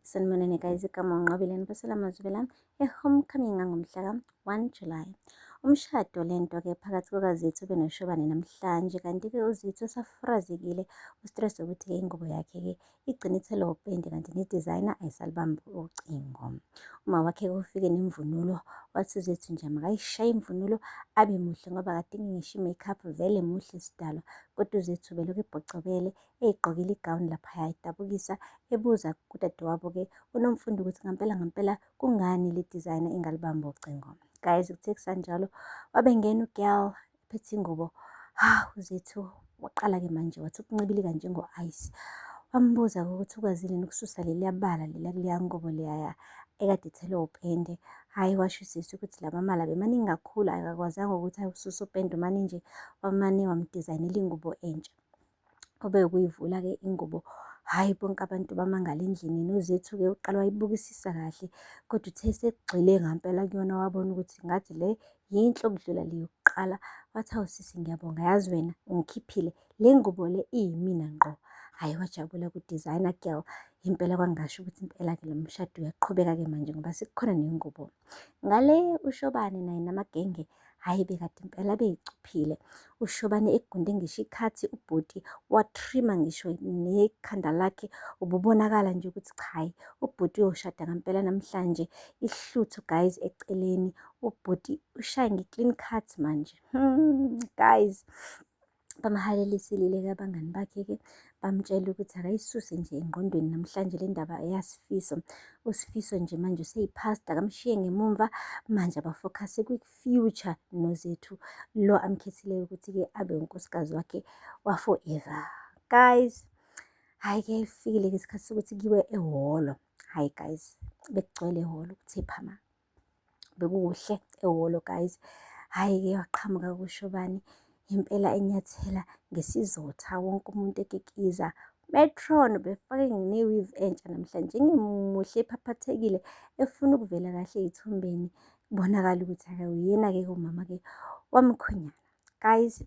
Sanibonani guys, igama uNqobile niphathela amazwi lami e-homecoming ngangomhla ka-1 July. Umshado lento-ke phakathi kukaZethu benoShobane namhlanje, kanti-ke uZethu usafrazekile u-stress ukuthi-ke ingubo yakhe-ke igcine ithelwe upende kanti ne-designer ayisalibambi ucingo. Uma wakhe-ke ufike nemvunulo, wathi uZethu nje makayishaye imvunulo abe muhle ngoba akadingi ngisho i-makeup, vele muhle sidalwa. Kodwa uZethu belokhu ebhocobele eyigqokile igawuni laphaya idabukisa, ebuza kudadewabo-ke uNomfundo ukuthi ngampela ngampela kungani le designer ingalibambi ucingo. Guys, kuthe kusanjalo wabe ngena u-girl ephethe ingubo. Ha, uZethu waqala-ke manje wathi ukuncibilika njengo-ice. Wambuza-ke ukuthi ukwazile yini ukususa leliya bala leliya kuleya ngubo leyaya ekade ithelwe upende. Hhayi, washo usisi ukuthi la mamala bemaningi kakhulu, akakwazanga ukuthi awususe upende, umane nje wamane wamdizayinela ingubo entsha. Ube ukuyivula-ke ingubo, hhayi bonke abantu bamangala endlini. NoZethu-ke uqala wayibukisisa kahle, kodwa uthe esekugxile ngampela kuyona wabona ukuthi ngathi le yinhle ukudlula le yokuqala. Wathi, hawu sisi ngiyabonga, yazi wena ungikhiphile, le ngubo le iyimina ngqo. Hhayi wajabula ku-designer girl. Impela kwangasho ukuthi impela-ke lo mshado uyaqhubeka-ke manje ngoba sekukhona nengubo. Ngale uShobane naye namagenge, hhayi bekade impela beyicuphile. UShobane egunde ngisho ikhathi ubhuti wathrima ngisho nekhanda lakhe, ububonakala nje ukuthi cha hhayi ubhuti uyoshada ngampela namhlanje. Ihluthu guys eceleni, ubhuti ushaye nge-clean cut manje. Guys, bamhaleliselile-ke abangani bakhe-ke, bamtshela ukuthi akayisuse nje engqondweni namhlanje le ndaba yaSifiso. USifiso nje manje useyi-past, akamshiye ngemumva manje, abafokhase kwi-future noZethu lo amkhethileyo ukuthi-ke abe unkosikazi wakhe wa-forever. Guys, hhayi-ke ifikile-ke isikhathi sokuthi kuyiwe ehholo. Hhayi guys, bekugcwele ehholo kuthe phama. Bekukuhle ehholo guys. Hhayi-ke waqhamuka kuShobane impela enyathela ngesizotha, wonke umuntu ekikiza. Metron ubefake ne-weave entsha namhlanje, engemuhle ephaphathekile, efuna ukuvela kahle ey'thombeni. Kubonakala ukuthi hhayi uyena-ke umama-ke wamkhwenyana. Guys,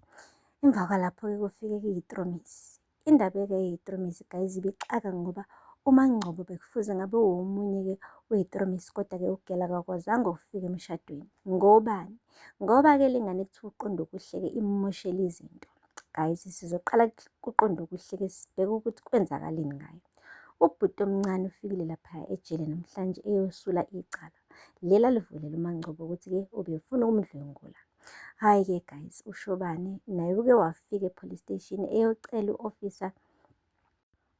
emva kwalapho-ke kufike-ke iy'tromisi. Indaba-ke yey'tromisi guys ibixaka ngoba uMaNgcobo bekufuze ngabe uwomunye-ke wey'tromisi, kodwa-ke ugela akakwazanga ukufika emshadweni. Ngobani? Ngoba-ke le ngane kuthiwa uQondokuhle-ke imoshele izinto. Guys, sizoqala kuQondokuhle-ke sibheke ukuthi kwenzakaleni ngayo. Ubhuti omncane ufikile laphaya ejele namhlanje eyosula icala. Leli alivulela uMaNgcobo ukuthi-ke ubefuna ukumdlwengula. Hhayi-ke guys, uShobane naye uke wafika e-police station eyocela u-officer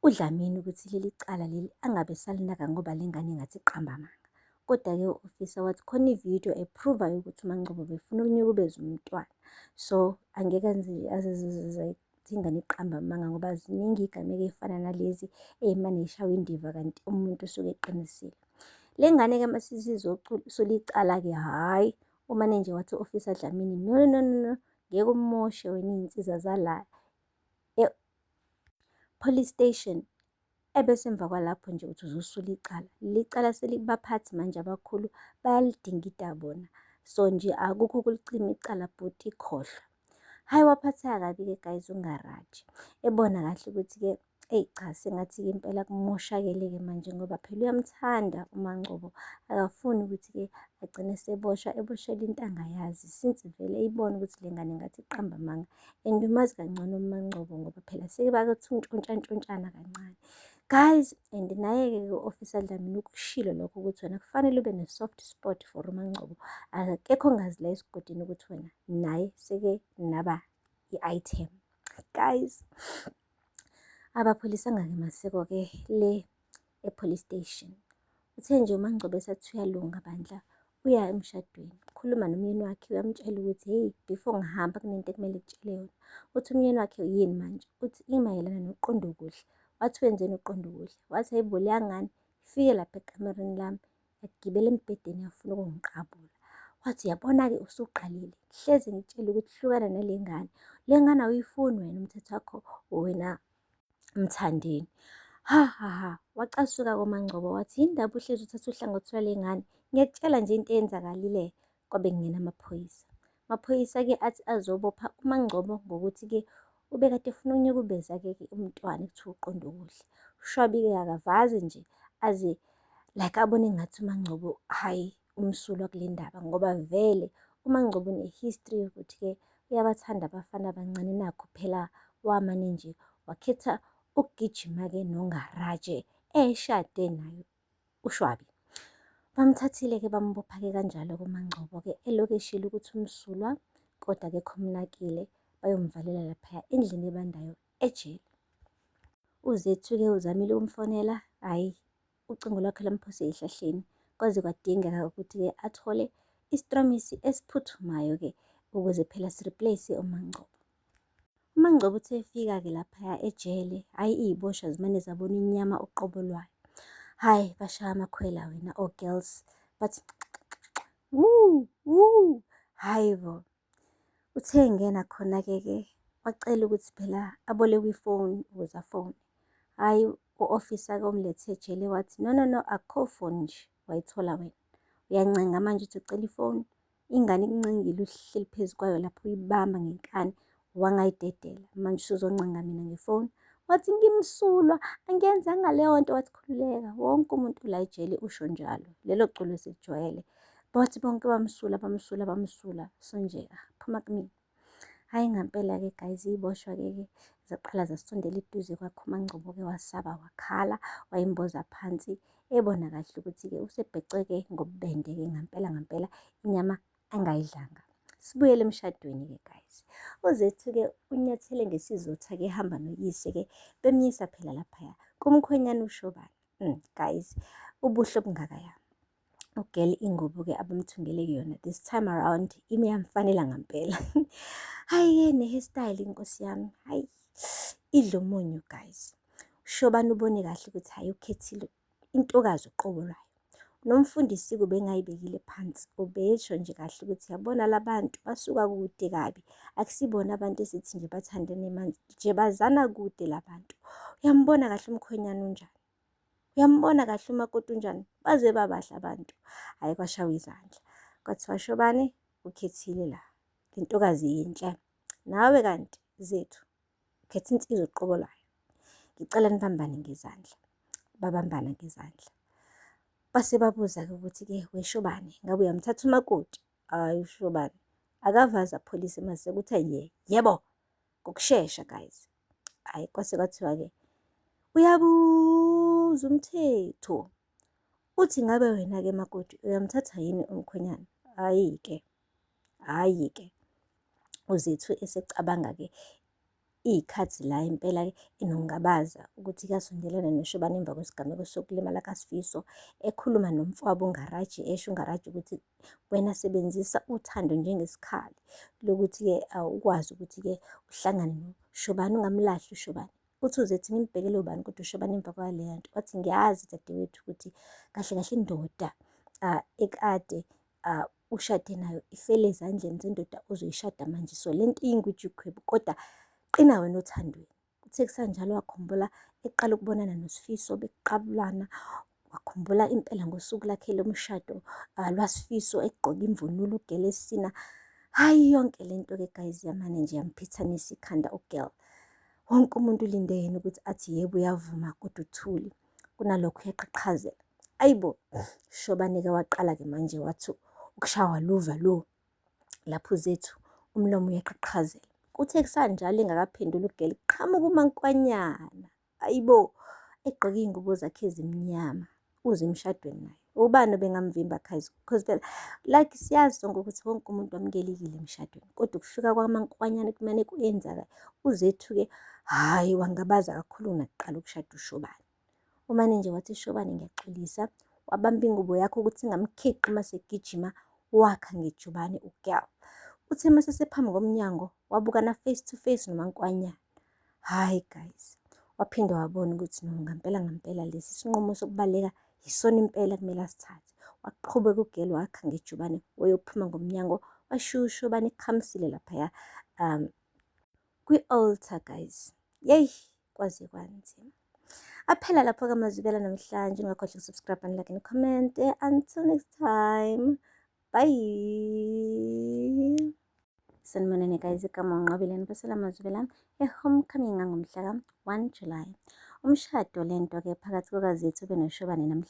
uDlamini ukuthi leli cala leli angabe esalinaka ngoba le ngane ngathi iqamba amanga. Kodwa-ke u-officer wathi khona ividiyo ephruvayo ukuthi uMaNgcobo ubefuna ukunyukubeza umntwana. So angeke aze ingane iqamba amanga ngoba ziningi iy'gameko ey'fana nalezi ey'mane y'shawa indiva kanti umuntu usuke eqinisile. Le ngane-ke masisizosula icala-ke hhayi, umane nje wathi u-officer Dlamini no no no no, ngeke umoshe wena iy'nsiza zala e-police station. Ebese emva kwalapho nje uthi uzosula icala. Leli cala selikubaphathi manje abakhulu, bayalidingida bona. So nje akukho ukulicima icala bhuti, khohlwa. Hhayi waphatheka kabi-ke guys uNgaraji. Ebona kahle ukuthi-ke eyi cha sengathi-ke impela kumoshakele-ke manje ngoba phela uyamthanda uMaNgcobo. Akafuni ukuthi-ke agcine eseboshwa, eboshelwa into angayazi since vele eyibona ukuthi le ngane ngathi iqamba amanga. And umazi kangcono uMaNgcobo ngoba phela seke bake ntshontshana kancane. Guys, and naye-ke u-Officer Dlamini ukushilo lokho ukuthi wena kufanele ube ne-soft spot for uMaNgcobo. Akekho ongazi la esigodini ukuthi wena naye seke naba i-item. Guys, abapholisanga-ke maseko-ke le e-police station. Uthe nje uMaNgcobo esathi uyalunga bandla, uya emshadweni. Ukhuluma nomyeni wakhe uyamtshela ukuthi hey, before ngihamba kunento ekumele ngikutshele yona. Uthi umyeni wakhe yini manje? Uthi imayelana noQondokuhle. Wathi wenzeni uQondokuhle? Wathi hayibo leya ngane ifike lapha ekamereni lami yagibela embhedeni yafuna ukungiqabula. Wathi uyabona-ke usuqalile, hlezi ngikutshela ukuthi hlukana nale ngane. Le ngane awuyifuni wena, umthetho wakho wena Mthandeni. Ha ha ha, wacasuka koMaNgcobo wathi yini ndaba uhlezi uthatha uhlangothi lwale ngane? Ngiyakutshela nje into eyenzakalile kwabe kungena amaphoyisa. Amaphoyisa-ke athi azobopha uMaNgcobo ngokuthi-ke ubekade efuna ukunyukubeza-ke umntwana ekuthiwa uQondokuhle. Ushwabi-ke akavaze nje Aze like abone ngathi uMaNgcobo hhayi umsulwa kule ndaba ngoba vele uMaNgcobo une-history yokuthi-ke uyabathanda abafana abancane nakhu phela wamane nje wakhetha ukugijima-ke noNgaraje eshade naye uShwabi. Bamthathile-ke bambopha-ke kanjalo-ke uMaNgcobo-ke elokhu eshilo ukuthi umsulwa kodwa akekho omnakile bayomvalela laphaya endlini ebandayo ejele. UZethu-ke uzamile ukumfonela, hhayi ucingo lwakhe lwamphosa ey'hlahleni kwaze kwadingeka ukuthi-ke athole isitromisi esiphuthumayo-ke ukuze phela si-replace uMaNgcobo. UMaNgcobo uthe efika-ke laphaya ejele, hhayi iy'boshwa zimane zabona inyama uqobo lwayo. Hhayi bashaya amakhwela wena o-girls bathi wuu wuu, hhayi bo. Uthe engena khona-ke ke wacela ukuthi phela abolekwe ifoni ukuze afone. Hhayi u-officer-ke omlethe ejele wathi no no no akukho foni nje wayithola wena. Uyancenga manje uthi ucela ifoni. Ingane ikuncengile uhleli phezu kwayo lapho uyibamba ngenkani wangayidedela. Manje usuzoncenga mina ngefoni. Wathi ngimsulwa angiyenzanga leyo nto. Wathi khululeka wonke umuntu la ejele usho njalo. Lelo culo silijwayele. Bathi bonke bamsula bamsula bamsula. So nje phuma kumina. Hhayi ngampela-ke guys iboshwa-ke ke zaqala zasondela eduze kwakhe uMaNgcobo-ke wasaba wakhala wayimboza phansi ebona kahle ukuthi-ke usebheceke ngobubende-ke ngampela ngampela inyama angayidlanga. Sibuyele emshadweni-ke guys. UZethu-ke unyathele ngesizotha-ke ehamba noyise-ke bemyisa phela laphaya kumkhwenyana uShobane. Guys, ubuhle obungakaya. Ugirl ingubo-ke abamthungele yona this time around ime yamfanela ngampela. Hhayi-ke ne-hairstyle inkosi yami, hhayi idla umunyu guys. Ushobane ubone kahle ukuthi hhayi ukhethile intokazi uqobo lwayo. Nomfundisi-ke ubengayibekile phansi, ubesho nje kahle ukuthi yabona la bantu basuka kude kabi, akusibona abantu esithi nje bathandene manje nje bazana kude la bantu. Uyambona kahle umkhwenyana unjani? Uyambona kahle umakoti unjani? Baze babahle abantu. Hhayi kwashawa izandla. Kwathiwa Shobane ukhethile la. Le ntokazi yinhle. Nawe kanti Zethu ukhetha insizwa uqobo lwayo. Ngicela nibambane ngezandla. Babambana ngezandla. Base babuza-ke ukuthi-ke weShobane ngabe uyamthatha umakoti? Hhayi uShobane akavaze apholise mase kuthe nje yebo ngokushesha guys. Hhayi kwase kwathiwa-ke uyabuza umthetho uthi ngabe wena-ke makoti uyamthatha yini umkhwenyana? Hhayi-ke, hhayi-ke. UZethu esecabanga-ke iy'khathi la impela-ke enokungabaza ukuthi kuyasondelana noShobane emva kwesigameko sokulimala kaSifiso ekhuluma nomfowabo uNgaraji esho uNgaraji ukuthi wena sebenzisa uthando njengesikhali lokuthi-ke ukwazi ukuthi-ke uhlangane noShobane ungamlahli uShobane. Uthi uZethu ngimbhekele ubani kodwa uShobane emva kwaleyo nto wathi ngiyazi dadewethu ukuthi kahle kahle indoda ekade ushade nayo ifele ezandleni zendoda ozoyishada manje so le nto iyingwijikhwebu kodwa qina wena othandweni. Kuthe kusanjalo wakhumbula eqala ukubonana noSifiso beqabulana wakhumbula impela ngosuku lakhe lomshado lwaSifiso egqoke imvunulo ugele esina. Hhayi yonke le nto-ke guys yamane nje yamphithanisa ikhanda ugirl. Wonke umuntu ulinde yena ukuthi athi yebo uyavuma kodwa uthuli. Kunalokho uyaqhaqhazela. Ayibo, Shobane-ke waqala-ke manje wathi ukushawa luva lo. Lapho uZethu umlomo uyaqhaqhazela. Kuthe kusanjalo engakaphenduli ugirl kuqhamuka uMankwanyana. Ayibo, egqoke iy'ngubo zakhe ezimnyama. Uze emshadweni naye. Ubani obengamvimba guys? Because phela like siyazi sonke ukuthi wonke umuntu wamukelekile emshadweni. Kodwa ukufika kwaMankwanyana kumane kuyenzaka. UZethu-ke hhayi wangabaza kakhulu kunakuqala ukushada uShobane. Umane nje wathi Shobane ngiyaxolisa. Wabamba ingubo yakhe ukuthi ingamkhiqi uma segijima wakha ngejubane ugirl. Uthe uma sesephambi komnyango wabukana face to face noMankwanyana. Hhayi guys, waphinde wabona ukuthi no ngampela ngampela lesi sinqumo sokubaleka yisona impela kumele asithathe. Waqhubeka ugirl wakha ngejubane wayophuma ngomnyango washiya uShobane ekhamisile laphaya kwi-altar guys. Yeyi kwaze kwanzima. Aphela lapho-ke amazwibela namhlanje. Ungakhohlwa ukusubscribe and like and comment. Until next time. Bye. Sanibonani guys, igama uNqobile niphathela amazwibela e-homecoming angomhla ka-1 July. Umshado lento-ke phakathi kukaZethu benoShobane namhlanje.